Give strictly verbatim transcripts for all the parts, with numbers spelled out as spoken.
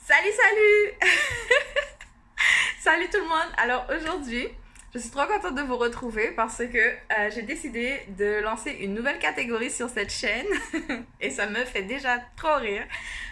Salut, salut! Salut tout le monde! Alors aujourd'hui, je suis trop contente de vous retrouver parce que euh, j'ai décidé de lancer une nouvelle catégorie sur cette chaîne et ça me fait déjà trop rire.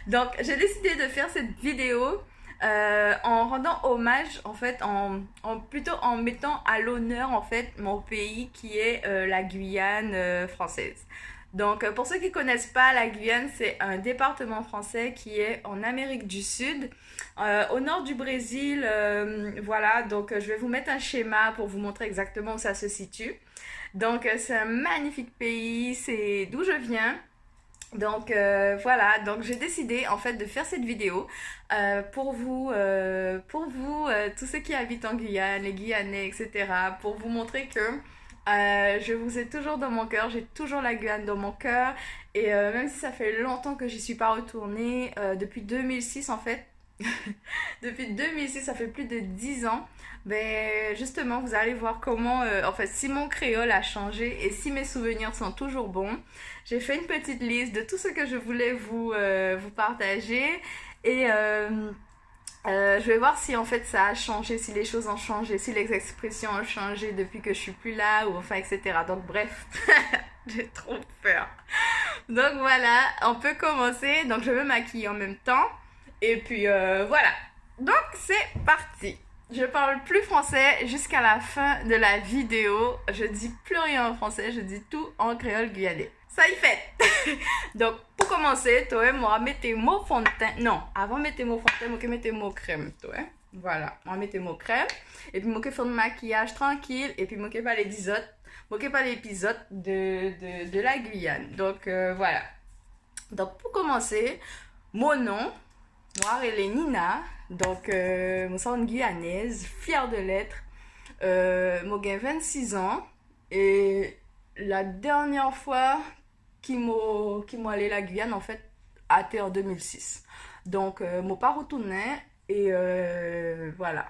Donc j'ai décidé de faire cette vidéo euh, en rendant hommage, en fait, en, en- plutôt en mettant à l'honneur en fait mon pays qui est euh, la Guyane euh, française. Donc, euh, pour ceux qui connaissent pas, la Guyane, c'est un département français qui est en Amérique du Sud, euh, au nord du Brésil. Euh, voilà, donc euh, je vais vous mettre un schéma pour vous montrer exactement où ça se situe. Donc, euh, c'est un magnifique pays, c'est d'où je viens. Donc euh, voilà, donc j'ai décidé en fait de faire cette vidéo euh, pour vous, euh, pour vous, euh, tous ceux qui habitent en Guyane, les Guyanais, et cetera, pour vous montrer que euh, je vous ai toujours dans mon cœur, j'ai toujours la Guyane dans mon cœur. Et euh, même si ça fait longtemps que j'y suis pas retournée, euh, depuis deux mille six en fait, depuis deux mille six, ça fait plus de dix ans. Ben justement, vous allez voir comment, euh, en fait, si mon créole a changé et si mes souvenirs sont toujours bons. J'ai fait une petite liste de tout ce que je voulais vous, euh, vous partager et euh, euh, je vais voir si en fait ça a changé, si les choses ont changé, si les expressions ont changé depuis que je suis plus là, ou enfin, et cetera. Donc bref, j'ai trop peur. Donc voilà, on peut commencer. Donc je vais me maquiller en même temps. Et puis euh, voilà. Donc c'est parti. Je parle plus français jusqu'à la fin de la vidéo. Je dis plus rien en français, je dis tout en créole guyanais. Sa i fet. Donk, pou konmanse, to wè, mwen mete mo fon de ten. Non, avan mete mo fon de ten, mwen ke mete mo krèm, to wè. Voilà, mwen mete mo krèm. Epi mwen ke fè makiyaj trankil, epi mwen ke pale di zot, mwen ke pale epi zot de, de, de la Guyane. Donk, euh, voilà. Donk, pou konmanse, mo non, mwen rele Nina. Donk, euh, mwen se yon Guyanaise, fière de l'être. Euh, mwen gen vennsis an. E la dènyè fwa ki mwen, ki mwen ale la Guyane, an fet, a te an de mil sis. Donk, euh, mwen pa retounen, e, euh, voilà.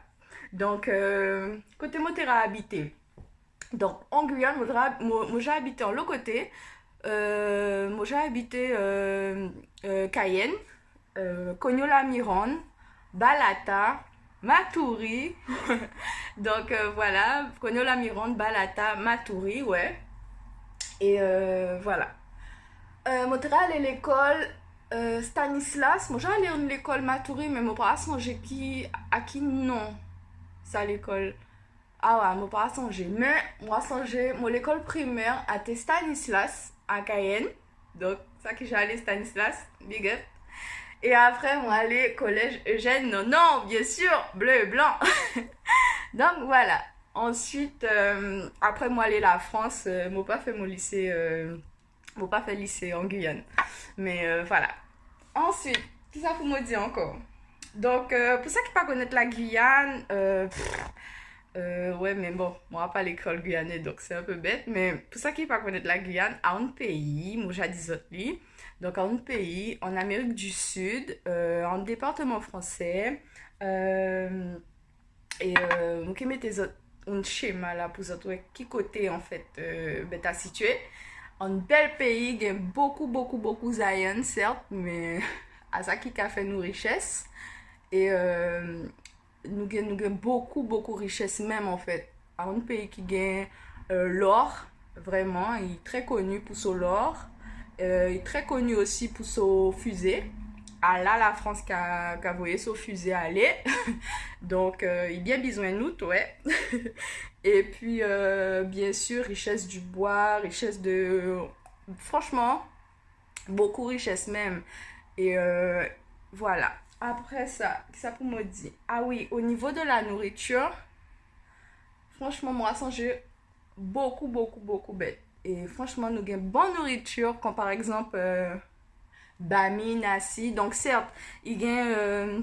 Donk, euh, kote mwen te abite? Donk, an Guyane, mwen, mwen, mwen ja abite anlo kote, euh, mwen ja abite, euh, euh, Cayenne, euh, Cognola-Mirande, Balata, Matoury. Donk, euh, voilà, Cognola-Mirande, Balata, Matoury, wè. E, euh, voilà. Euh, mwen te ale lekol, euh, Stanislas. Mwen ja ale lekol Matoury, men mwen pa sonje ki, a ki non sa lekol. A wè, mwen pa sonje. Men mwen sonje, mwen lekol primè a te Stanislas, a Cayenne. Donk, sa ki ja ale Stanislas, big up. E apre, mwen ale kolèj Eugène, non, non, bien sûr, bleu et blanc. Donk, voilà. Answit, euh, apre, mwen ale Lafrans, euh, mwen pa fè mon lise, euh, mwen pa fè lise an Guyane. Men, euh, voilà. Answit, kisa pou mwen di ankò? Donk, euh, pou sa ki pa konnet la Guyane, euh, pff, euh, wè, men bon, mwen pa pale kreyol guyanais, donk se enpe bet, men pou sa ki pa konnet la Guyane, a yon peyi, mwen ja di zot li, donk a yon peyi, an Amerik di Sid, euh, an departeman franse, euh, e, euh, mwen ke mete zot yon chema la pou zot wè ki kote, an fet, euh, bet la sitiye. An bel peyi, gen bokou, bokou, bokou zayann, sèt, men a sa ki ka fè nou riches. E, euh, nou gen, nou gen bokou, bokou riches menm, an fet. A yon peyi ki gen, euh, lò, vreman, i trè koni pou son lò. Euh, i trè koni osi pou son fize. A la, Lafrans ka, ka voye son fize ale. Donk, euh, i byen bizwen nou, tou, wè. Epi, euh, byen sir, riches di bwa, riches de, franchman, bokou riches menm. E, euh, voilà. Apre sa, kisa pou mwen di? A wi, o nivo de la nouriture, franchman, mwen sonje bokou, bokou, bokou bet. E franchman, nou gen bon nouriture, kon pa egzanp, euh, bami, nasi. Donk, sèt, i gen, euh,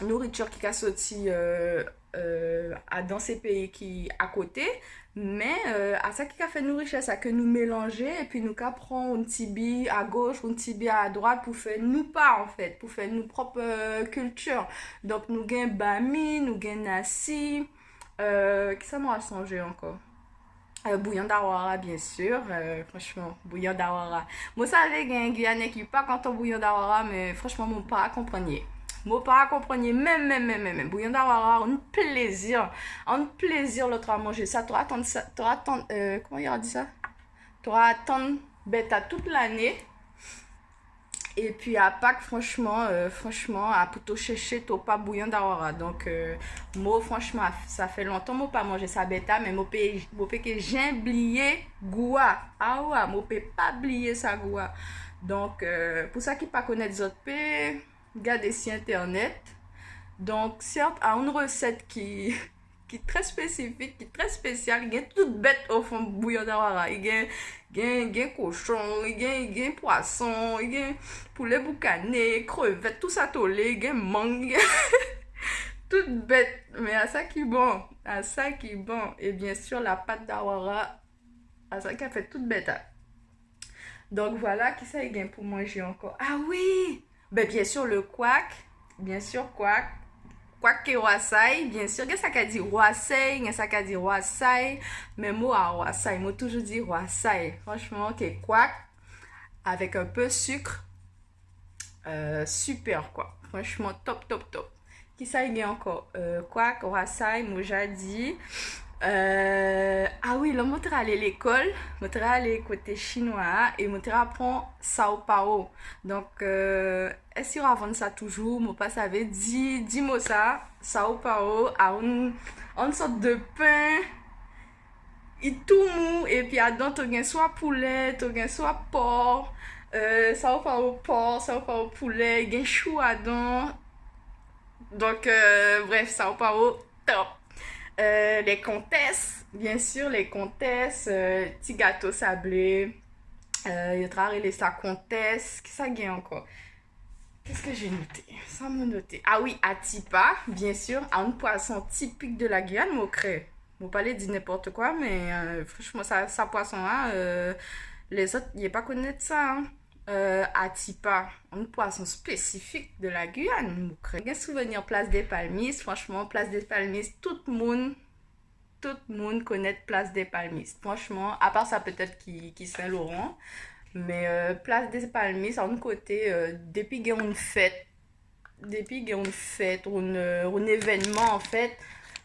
nouriture ki ka soti, euh, euh, a, dan se peyi ki akote, men, euh, a sa ki ka fè nou riches, sa ke nou melanje, epi nou ka pran yon ti bi a goch, yon ti bi a dwat pou fè nou pa, an fet, pou fè nou prop, euh, kilti. Donk, nou gen bami, nou gen nasi, euh, kisa mwen sonje ankò? Euh, bouyon dawara, byen sir. Euh, franchman, bouyon dawara. Mwen save gen Guyane ki pa kontan bouyon dawara, men franchman, mwen pa konprann li. Mo pa konprann menm, menm, menm, menm, menm. Bouyon d'awara, an plezir. An plezir lot a manz sa. To atann sa, to atann, euh, koman i di sa? To atann bèt-la tout lane. Epi a Pak, franchman, euh, franchman, a pou to chèche, to pa bouyon d'awara. Donk, euh, mo, franchman, sa fè lontan mo pa manz sa bèt-la, men mo pe, mo pe ke jen bliye gou-a. A wi, mo pe pa bliye sa gou-a. Donk, euh, pou sa ki pa konèt, zot pe gade si entènèt. Donk, sèt, a an resèt ki, ki trè spesifik, ki trè spesyal, gen tout bèt o fon bouyon d'awara. I gen, gen, gen kochon, i gen, i gen pwason, i gen poule boukane, krevèt, tou sa to le, i gen mang, tout bèt. Men a sa ki bon, a sa ki bon. E byen sir, lapat d'awara, a sa ki fè tout bèt-la. Donk vwala, kisa i gen pou manz ankò? A wi! Ben, byen sir, le kwak. Byen sir, kwak. Kwak ke wasay, byen sir. Gen sa ka di wasay, gen sa ka di wasay. Men mo a wasay, mo toujou di wasay. Franchman, ke kwak avèk enpe sik, euh, super, kwa. Franchman, top, top, top. Kisa i gen ankò? Euh, kwak, wasay, mo ja di. Euh, a wi, lè mo te ale lekol, mo te ale kote chinwa-a, e mo te pran saopao. Donk, euh, èske yo vann sa toujou? Mo pa save. Di, di mo sa, saopao, a an, an sòt de pen, i tou mou, epi adan to gen swa poule, to gen swa pò, euh, saopao pò, saopao poule, i gen chou adan. Donk, euh, bref, saopao, top. Euh, les comtesses, byen sir, les comtesses, euh, ti gato sable, euh, yo te rele sa comtesse, kisa gen ankò? Qu'est-ce que j'ai noté? Sa mo note. A wi, atipa, byen sir, a an pwason tipik de la Guyane, mo krè. Mo pa le di nenpòt kwa, men, euh, franchman, sa, sa pwason-la, euh, lezot, yo pa konèt sa, en. Euh, atipa, an pwason spesifik de la Guyane, mo krè. Gen souvenir Place des Palmistes, franchman, Place des Palmistes, tout moun, tout moun konèt Place des Palmistes. Franchman, apa sa petèt ki, ki Saint-Laurent, men, euh, Place des Palmistes, an kote, euh, depi gen an fèt, depi gen an fèt, an, euh, an evènman, anfèt,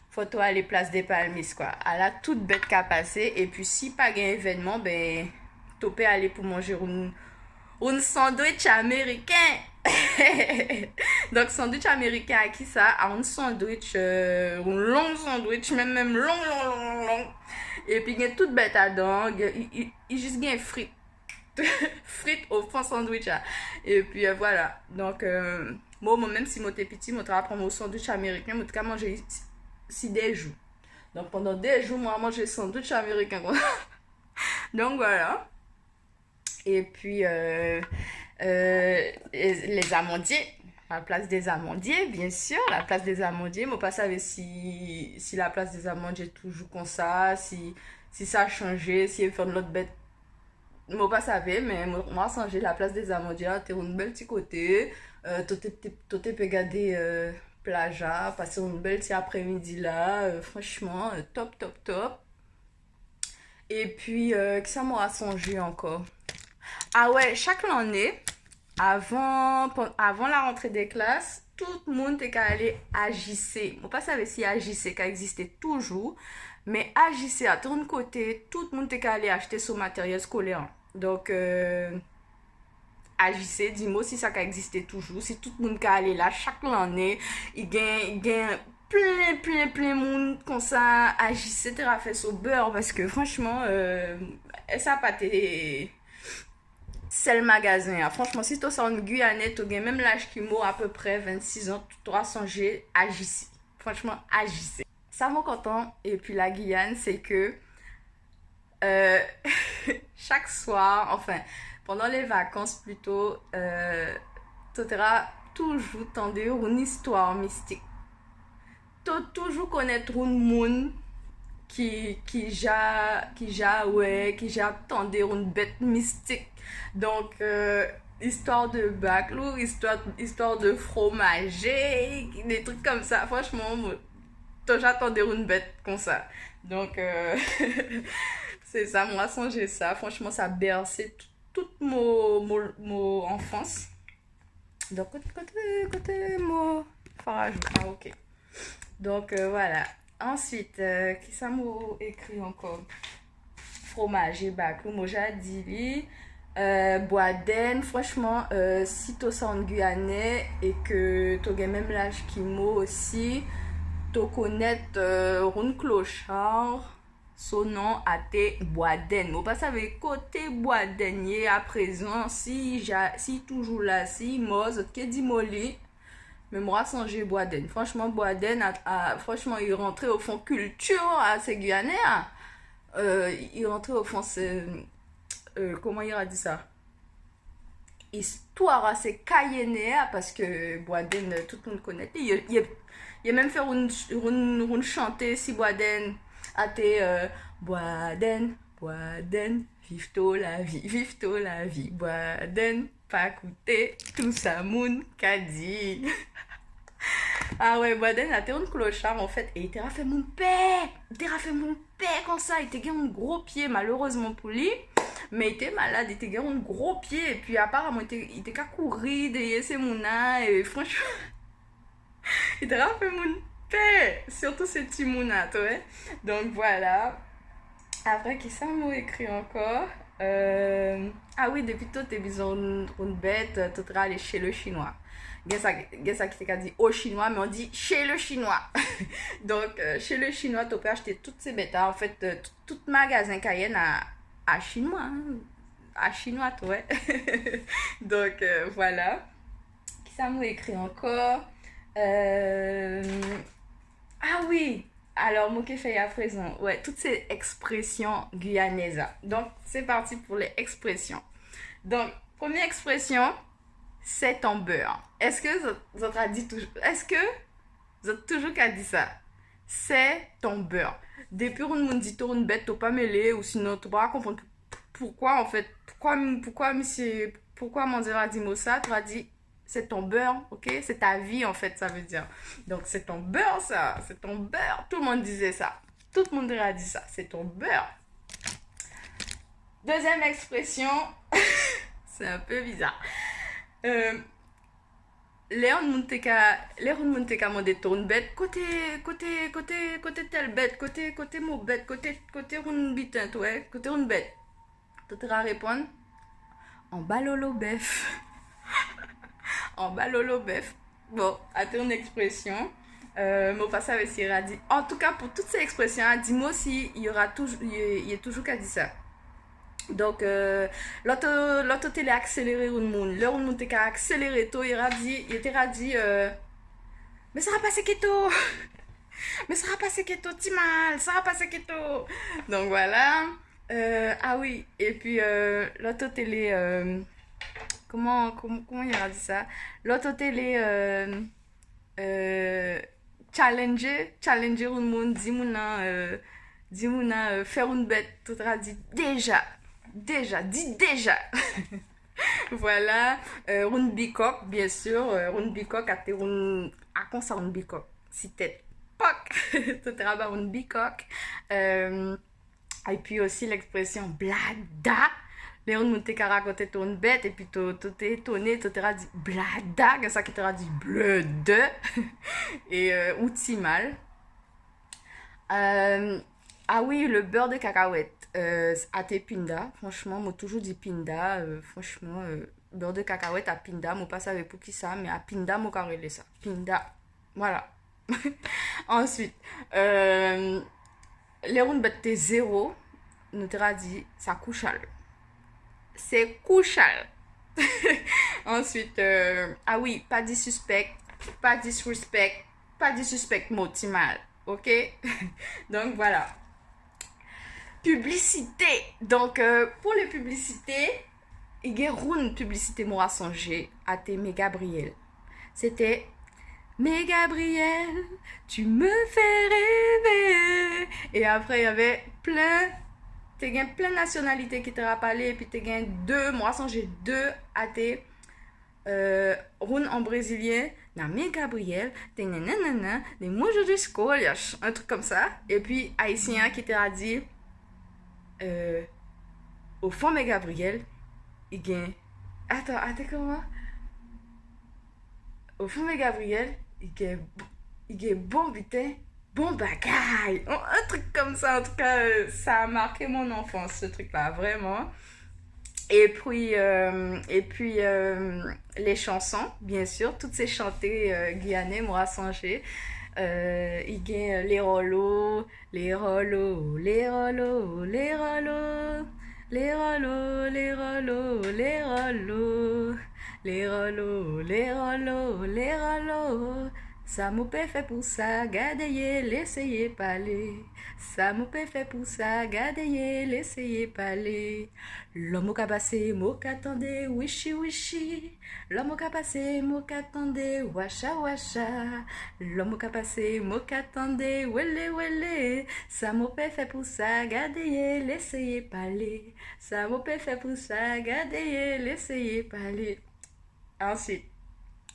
fo to ale Place des Palmistes, kwa. Ala tout bèt ka pase, epi si pa gen evènman, ben, to pe ale pou manz an, an sandwich ameriken. Donk, sandwich ameriken a kisa? A an sandwich, euh, an long sandwich, menm, menm long, long, long, long, long. Epi gen tout bèt adan, gen, i, i, i jis gen frit. Frit o fon sandwich-la. Epi, euh, vwala. Donk, euh, mo, mwen menm, si mo te piti, mo te pran an sandwich ameriken, mo te ka manz si, si de jou. Donk, pandan de jou, mo manz sandwich ameriken konsa. Donk, vwala. Epi, euh, euh, les, les amandiers. La Place des Amandiers, byen sir, la Place des Amandiers. Mo pa save si, si la Place des Amandiers toujou konsa, si, si sa chanje, si yo fè an lot bèt. Mo pa save, men mo, mo sonje la Place des Amandiers, te an bèl ti kote, euh, to te, te, to te pe gade, euh, plaj-la, pase an bèl ti apremidi la, euh, franchman, euh, top, top, top. Epi, euh, kisa mo sonje ankò? A wi, chak lanne, avan, pan-, avan la rantre de klas, tout moun te ka ale A J C. Mo pa save si A J C ka egziste toujou, men A J C a te an kote, tout moun te ka ale achte son materyèl skolè. Donk, euh, A J C, di mo si sa ka egziste toujou, si tout moun ka ale la chak lanne, i gen, i gen plen, plen, plen moun konsa. A J C te ka fè son bè, paske franchman, euh, sa pa te sèl magazen-an. Franchman, si to se an Gwiyanè, to gen menm laj ki mo, apeprè vennsis an, to sonje A J C. Franchman, A J C. Sa mo kontan, epi la Giyàn, se ke, euh, chak swa, anfen, pandan le vakans plito, euh, to te ka toujou tande an istwa mistik. To toujou konèt an moun ki, ki ja, ki ja wè, ki ja tande an bèt mistik. Donk, euh, istwa de bak, ou istwa, istwa de fromaje, de trik konmsa. Franchman, mo, to ja tande an bèt konsa. Donk, euh, se sa, mo sonje sa. Franchman, sa bèse tout, tout mo, mo, mo anfans. Donk, kote, kote, kote mo Farajou? Ah, ok. Donk, euh, vwala. Answit, euh, kisa mo ekri ankor? Fromaj e bak, wi, mo ja di li. Euh, bwadenn, franchman, euh, si to sa en Guyanais e ke to gen menm laj ki mo osi, to konnet, euh, Ronn Klochar, so non ate bwadenn. Mo pa sav kote bwadenn ye aprezan, si ja, si toujou la, si mor, zot ke di mo li. Me mwan, mwan sonje bwadenn. Franchman, bwadenn, a, a, franchman, i rantre o fon kiltir a se Guyanais, a. Euh, i rantre o fon se, euh, koman i ra di sa? Istwar a se Cayennais, a, paske bwadenn, euh, tout moun konnet li. I, i, i menm fer en, en, en sante si bwadenn, ate, euh, bwadenn, bwadenn, viv to lavi, viv to lavi, bwadenn, pa koute tou sa moun ka di. Ah wi, bwadenn ate en klochar, anfet, e i te ra fer moun per. I te ra fer moun per konsa, i te gen en gro pye, malerezman pour li. Me i te malad, i te gen en gro pye, epi aparaman, i te, i te ka kouri deryer se moun-la, e franchman, i te ra fer moun per, sirtou se timoun-la, to wè. Donk, vwala. Apre, kisa mo ekri ankor? Euh, ah wi, depi to te bizwen en, en bet, to te ra ale chez le Chinois. Gen sa, gen sa ki te ka di au Chinois, me on di chez le Chinois. Donk, euh, chez le Chinois, to pe achte tout se bet-la. Anfet, euh, tout, tout magazen Cayenne a, a Chinwa, en. A Chinwa, to wè. Donk, euh, vwala. Kisa mo ekri ankor? Euh, ah wi, alor, mo ke fer aprezan, wi, tout se ekspresyon guyanaises, a. Donk, se parti pour les expressions. Donk, premye ekspresyon, c'est ton beurre. Eski zot, zot a di toujou, eski zot toujou ka di sa? C'est ton beurre. Depi en moun di to en bet, to pa mele, ou sinon to pa konprann pou-, poukwa, anfet, poukwa, poukwa misye, poukwa manzè-la di mo sa, to a di, c'est ton beurre, ok? C'est ta vie, en fait, ça veut dire. Donc, c'est ton beurre, ça. C'est ton beurre. Tout le monde disait ça. Tout le monde a dit ça. C'est ton beurre. Deuxième expression. C'est un peu bizarre. Euh, ler en moun te ka, ler en moun te ka mande to en bet, kote, kote, kote, kote tel bet, kote, kote mo bet, kote, kote en biten, to wè, kote en bet. To te ra reponn, anba lolo bef. Anba lolo bef. Bon, ate en ekspresyon. Euh, mo pa sav si i ra di. Antouka, pour tout se ekspresyon-la, di mo si i ra toujou, i, i toujou ka di sa. Donk, euh, ler to, ler to te le akselere en moun, ler en moun te ka akselere to, i ra di, i te ra di, euh, me sa ra pase keto. Me sa ra pase keto, timal, sa ra pase keto. Donk, vwala. Euh, ah wi, epi, euh, ler to te le, euh, koman, koman, koman i ra di sa? Ler to te le, euh, euh, challenge, challenge en moun, di moun-la, euh, di moun-la, euh, fer en bet, to te ra di deza, deza, di deza. Vwala, euh, en bikok, bien sûr, euh, en bikok, ate en, a konsa en bikok, si tet. Pok! To te ra ba en bikok. Euh, epi osi lekspresyon blada. Ler en moun te ka rakonte to en bet, epi to, to te etone, to te ra di blada, gen sa ki te ra di blede. E, euh, ou timal. Euh, ah wi, le beurre de cacahuète. Euh, ate pinda, franchman, mo toujou di pinda, euh, franchman, euh, beurre de cacahuète a pinda, mo pa sav poukisa, me a pinda mo ka rele sa. Pinda. Vwala. Answit, euh, ler en bet te zero, nou te ra di sa kouch al. Se kouch al. Answit, euh, ah wi, pa disrespect, pa disrespect, pa disrespect mo timal, ok? Donk, vwala. Piblisite. Donk, euh, pour les publicités, i gen en piblisite mo a sonje, ate Mé Gabriel. Se te, Mé Gabriel, tu me fais rêver. E apre, il y avait plein, te gen plen nasyonalite ki te ra pale, epi te gen de, mo a sonje de, ate, euh, en brezilyen, na Mé Gabriel, te nananana, de muitas escolhas, un truc comme ça. Epi ayisyen ki te ra di, euh, o fon Mé Gabriel, i gen, atan, atan, koman? Ofoumen Gabriel, i gen, i gen bon biten, bon bagay. Un, un truc comme ça, en tout cas, euh, ça a marqué mon enfance, ce truc-là, vraiment. Et puis, euh, et puis euh, les chansons, bien sûr, tout se chante, euh, giyannen, mwen sonje. Euh, i gen, euh, lerolo, lerolo, lerolo, lerolo, lerolo, lerolo, lerolo, lerolo, lerolo, lerolo. Sa mo pe fè pou sa, gade ye, lese ye pale. Sa mo pe fè pou sa, gade ye, lese ye pale. Lò mo ka pase, mo ka tande, wichi wichi. Lò mo ka pase, mo ka tande, wacha wacha. Lò mo ka pase, mo ka tande, wele wele. Sa mo pe fè pou sa, gade ye, lese ye pale. Sa mo pe fè pou sa, gade ye, lese ye pale. Answit,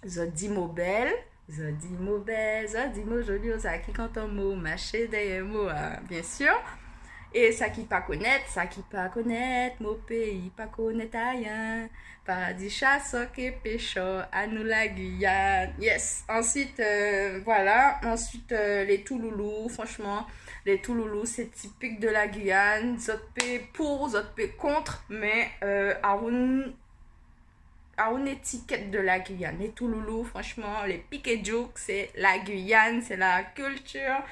zot di mo bèl, zot di mo bèl, zot di mo joli, o sa ki kontan mo, mache dèyè mo a, bien sûr. E sa ki pa konèt, sa ki pa konèt mo peyi, pa konèt ayen. Paradi chasan ke pechè, a nou Lagiyàn. Yes. Answit, euh, voilà. Answit, euh, les Touloulous, franchement, les Touloulous, c'est typique de la Guyane. Zot pe pour, zot pe contre, mais, euh, aroun, aroun etiket de la Guyane. Les Touloulous, franchement, les piquets de jouk, c'est la Guyane, c'est la culture.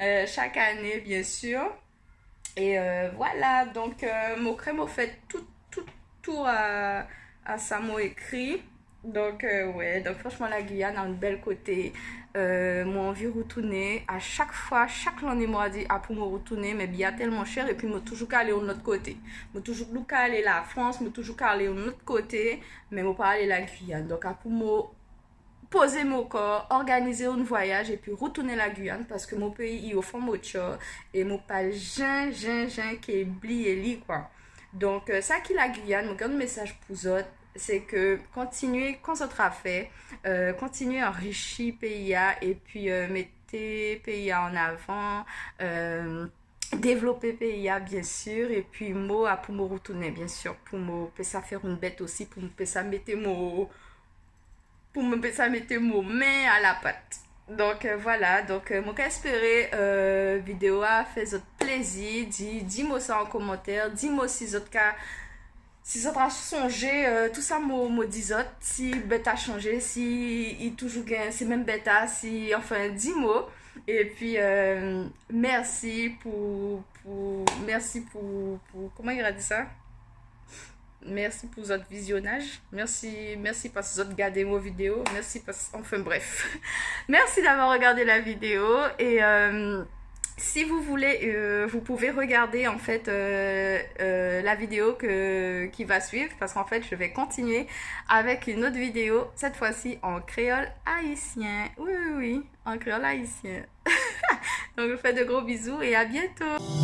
Euh, chaque année, bien sûr. Et euh, voilà, donc, euh, mo krè mo fè tout, tout, tout a, a sa mo ekri. Donc, euh, ouais, donc franchement, la Guyane a un bel côté. Euh, mo anvi retounen. A chak fwa, chak lanne, mo a di, a pou mo retounen, men biyè telman chè, epi mo toujou ka ale an lot kote. Mo toujou ka ale Lafrans, mo toujou ka ale an lot kote, men mo pa ale la Guyane. Donc, a pou mo poze mo kò, òganize an vwayaj, epi retounen la Guyane, paske mo peyi i o fon mo tjò, e mo pa jen, jen, jen ke bliye li, kwa. Donc, euh, sa ki la Guyane, mon gran mesaj pou zot, se ke kontinye kon zot a fè, euh, kontinye anrichi peyi a, epi, euh, mete peyi a an avan, euh, devlope peyi a, bien sûr, epi mo, a pou mo retounen, bien sûr, pou mo pe sa fè an bet osi, pou mo pe sa mete mo, pou mo pe sa mete mo men a la pat. Donc, euh, voilà, donc, euh, mo ka espere, euh, video a fè zot plezi, di, di mo sa an komantè, di mo si zot ka, si zot a sonje, euh, tou sa mo, mo di zot, si bet a chanje, si i toujou gen, se menm bet a, si, enfin, di mo. Epi, euh, mèsi pou, pou, mèsi pou, pou, koman i di sa? Mèsi pou zot vizyonaj. Mèsi, mèsi paske zot gade mo video. Mèsi paske, enfin bref. Merci d'avoir regardé la vidéo. Et, euh, si vous voulez, euh, vous pouvez regarder en fait, euh, euh, la vidéo que, qui va suivre, parce qu'en fait, je vais continuer avec une autre vidéo, cette fois-ci en créole haïtien. Oui, oui, oui, en créole haïtien. Donc, je vous fais de gros bisous et à bientôt.